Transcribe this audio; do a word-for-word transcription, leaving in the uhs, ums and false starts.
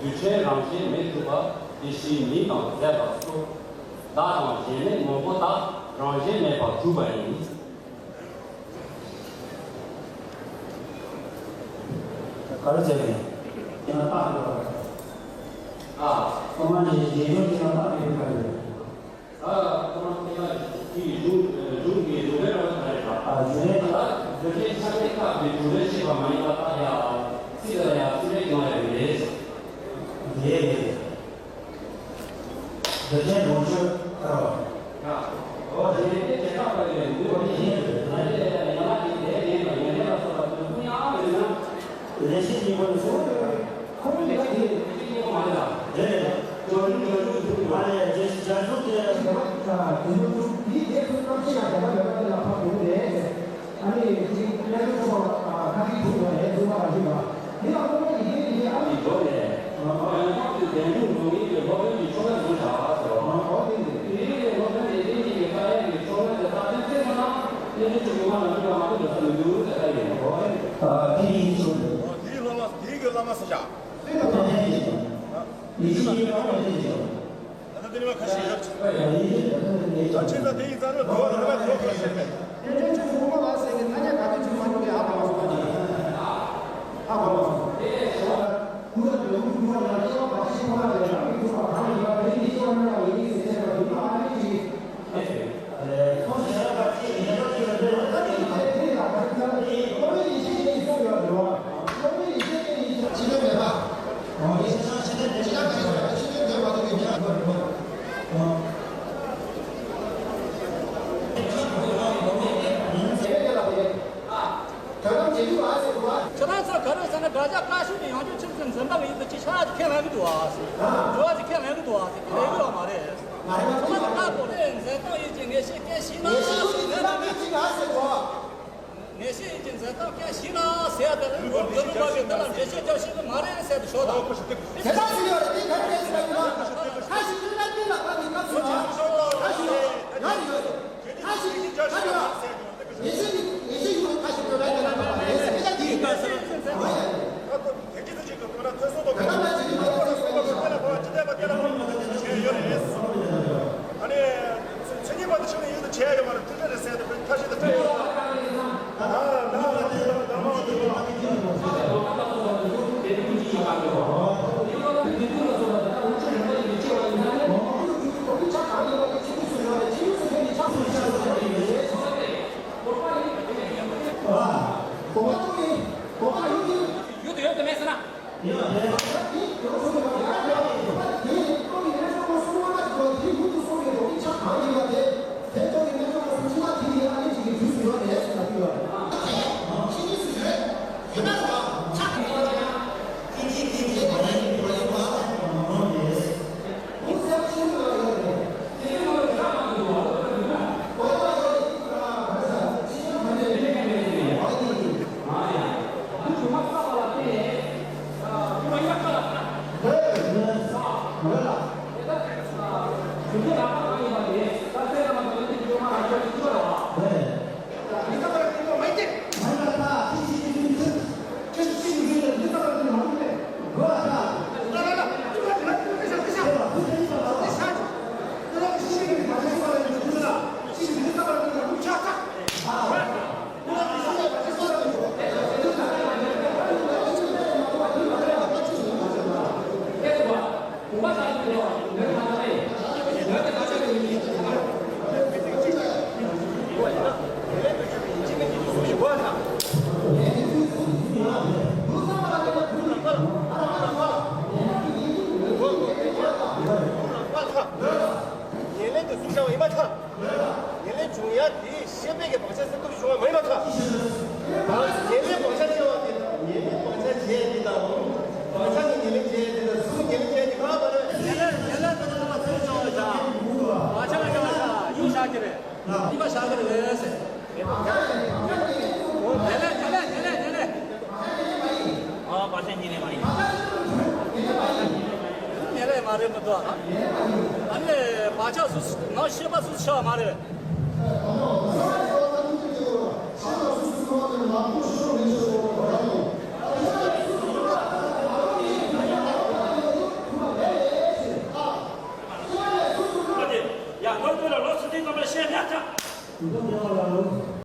རྡུལ་ཕྲན་རང་བཞིན་མེད་གྲུབ་པ། དེ་བཞིན་མིང་དང་མཛད་པ་སོགས། བདག་དང་གཞན་མེད་མང་པོ་དག་རང་བཞིན་མེད་པར་གྲུབ་པ་ཡིན། ག་རེ་བྱས་ནས། ཁྱེད་རང་བཏགས་དགོས་པ་རེད། ཨ། སོ་མ་ནི་རྗེས་འཇུག་ཁྱེད་རང་བཏགས་མེད་པའི་སྐབས་རེད། ཨ། སོ་མ་ཁྱེད་རང་གིས་གཞུང་གཞུང་གི་གཞུང་ལས་རང་བཞིན་རེད་པ། ཨ། གཞུང་ལས་ཨ། རྡུལ་ཕྲན་ཆ་མེད་ཁག་གི་གཞུང་ལས་ཤེས་པ་མ་ཡིན་པ་ལྟར་ཡང་ཚིག་ལ་ཡང་ཚིག་ལས་ཀྱང་ཡང་རེད། རེད་རེད། རྡུལ་ཕྲན་ལོངས་སྤྱོད་ལྟར་བ། ཡང་། འོ་དེ་ནས་དེ་དག་པ་ཡི་འདུལ་བ་ཡིན། ང་ལས་ཡང་ཡང་ལ་དེ་དེ་ཡིན་ལ་ཡང་ལས་ལ་སོགས་པ་དོན་ཀུན་ཡང་ཡོད་ན། ལས་བྱེད་གཉིས་པོ་ནི་སོ། ཁོང་གི་ལས་དེ་ལས་བྱེད་གཉིས་པོ་མ་རེད་ལ། རེད་རེད། སྦྱོར་འཇུག་སྦྱོར་འཇུག་ཏུ་མ་རེད། རྗེས་སྦྱར་འཇུག་དེ། དེ་ནི་དེ་ཚོ་རྣམ་བཤད་ཡང་དེ་འདྲ་ཡོད་པ་དེ་ལ་ཕབ་དགོས་རེད། ཨ་ནི་ཅིག་གནས་ལུགས་ཐོག་ལ་ཁ་ཅིག་ཐུག་ཡོད་རེད། རྫུན་མ་རང་བཞིན་པ། དེ་ལ་ཁོ་བོ་ཡི་གེ་ཡི་ཨ་ནི་འགྲོ་རེད། ཨ་ནི་དེ་འདུག་འགྲོ་ངེས་ཀྱི་སློབ་དཔོན་གྱི་ཆོ་ག་བཟུང་བྱ་ཟེར་བ། ཨོ་དེ་འདི་དེ་ཡི་སློབ་དཔོན་དེ་དེ་གཉིས་ཀྱི་ཀ་ཡ་གི་ཆོ་ག་དེ་རྟགས་ཅན་བཙལ་སོང་ན་གནས་ཆེན་གྱི་དབུ་མ་ལ་འགྲོ་བ་མ་གཏོགས་འགྲོ་ས་མི་འདུག་ཟེར་ལྟ་ཡིན། ཨོ་དེ་ཡིན་ཆོག་གི། དེའི་བླ་མ་དེའི་གི་བླ་མ་ཟེར་བྱ། དེ་ཡིན་ཆོག་གི། ཡིན་ཆོག་གི། ད་ལྟ་འདི་ནི་མ་ཁ་ཤས་ཡོད། ད་ཁྱེད་ཚ་དེ་ཡི་རྩ་རོ་དོ་ལ་མ་གོ་ཁ་ཤས་མེད། དེ་འདྲའི་ཆུ་བོ་མ་ཟེར་གི་ཐ་སྙད་ག་དུས་ཆུ་མ་འགྲོ་གི་ཨ་བ་ལ་སོང་ཨ་བ་ལ་སོང་། ཁྱེད་རང་ཚོ་ག་རེ་ཟེར་ན་དགག་བྱ་བཀའ་ཤོག་དེ་ཡང་བསྐྱར་ཆུ་ཚོད་འཛིན་པ་གི་ཡིན་དུ་ཅི་ཆགས་ཀྱི་ཁས་ལེན་གི་འདུག་ཨ་ཟེར། འགྲོ་བ་ཅིག་ཁས་ལེན་གི་འདུག་ཨ་ཟེར། ཁས་ལེན་གི་ཡོད་མ་རེད། ང་ཚོ་ལ་ལྟ་དགོས་རེད། འཛིན་སྟངས་ཡིན་གྱི་ངེས་ཤེས་སྐད་ཤིག་ན་ངེས་ཤེས་ཡིན་གྱི་འཛིན་སྟངས་ཡིན་གྱི་ཨ་ཟེར་གོ། ངེས་ཤེས་ཡིན་གྱི་འཛིན་སྟངས་སྐད་ཤིག་ན་ཟེར་ཡ་དེ་རེད། འགྲོ་རྒྱུ་ནུས་པ་གི་དེ་ལ་འགྲེལ་བཤད་རྒྱག་ཤེས་ཀྱི་མ་རེད་ཟེར་དུ་ཤོག་དང་། དེ་ལྟར་ཟེར་ཡོད་རེད། དེ་ག་རེ་རེད་ཟེར་ན་ཁ་ཤིག་ཀུན་ལ་ཀུན་ལ་ཁ་ནས་སྐབས་སུ་མ་ཁ་ཤིག་ཁ་ཤིག་ཡོད་རེད་ཡོད་རེད། ཁ་ཤིག་ཁ་ཤིག་ཡོད། ངེས་ཤེས་ཡིན་ངེས་ཤེས་ཡིན་ཁ་ཤིག་ཡོད་རེད། ངེས་ཤེས་ཡིན་ཁ་ཤིག་ཡོད་རེད། ཁ་ཤིག་ཡོད་རེད། ཨ་ནི་མཚན་ཉིད་པ་དང་ཕྱི་ནས་ཡུལ་དུ་བྱས་ཡོད་མ་རེད། ཐུགས་རྗེ་རེད་ཟེར་ཏེ་ཁ་ཤས་དང་ཕྲད་ཡོད། ད་ད་ད་ད་མ་འདི་ཡུལ་དུ་ཡོད་དུ་མེད་ཟེར་ན། ཉེར་ལེན་དུ་གཟུགས་བྱ་བ་ཡིན་པར་ཐལ། ཉེར་ལེན་འབྱུང་ཡ་དེ་ཤེས་པའི་གི་བག་ཆགས་སེལ་ཐབས་བྱུང་བ་མ་ཡིན་པར་ཐལ། ཉེར་ལེན་བག་ཆགས་སྐྱེ་བ་དེ་དང་ཉེར་ལེན་བག་ཆགས་བྱེད་ཡ་དེ་དང་། བག་ཆགས་ཀྱི་ཉེར་ལེན་བྱེད་ཡ་དེ་དང་གཟུགས་ཉེར་ལེན་བྱེད་ཡ་དེ་གང་བ་རེད། ཉེར་ལེན་ཉེར་ལེན་དུ་ལ་ཚུར་བྱུང་བ་བྱ། བག་ཆགས་བྱ་བ་བྱ་ཡུལ་བཞག་གི་རེད། གཉིས་པ་བཞག་གི་རེད་ཟེར། དེ་ལས་དེ་ལས་དེ་ལས་དེ་ལས་དེ་ལས་ཨ་བར་ཆད་ཉེར་ལེན་མ་ཡིན། ཉེར་ལེན་མ་རེད་མི་འདུག་ཨ་ནི་བག་ཆགས་སུ་ནང་ཤེས་པ་སུ་ཆགས་མ་རེད། རྣམ་པར་ཞལ་ལག་ཐག །དུས་ཐོག་རྒྱལ་བ་ལ་ལོ།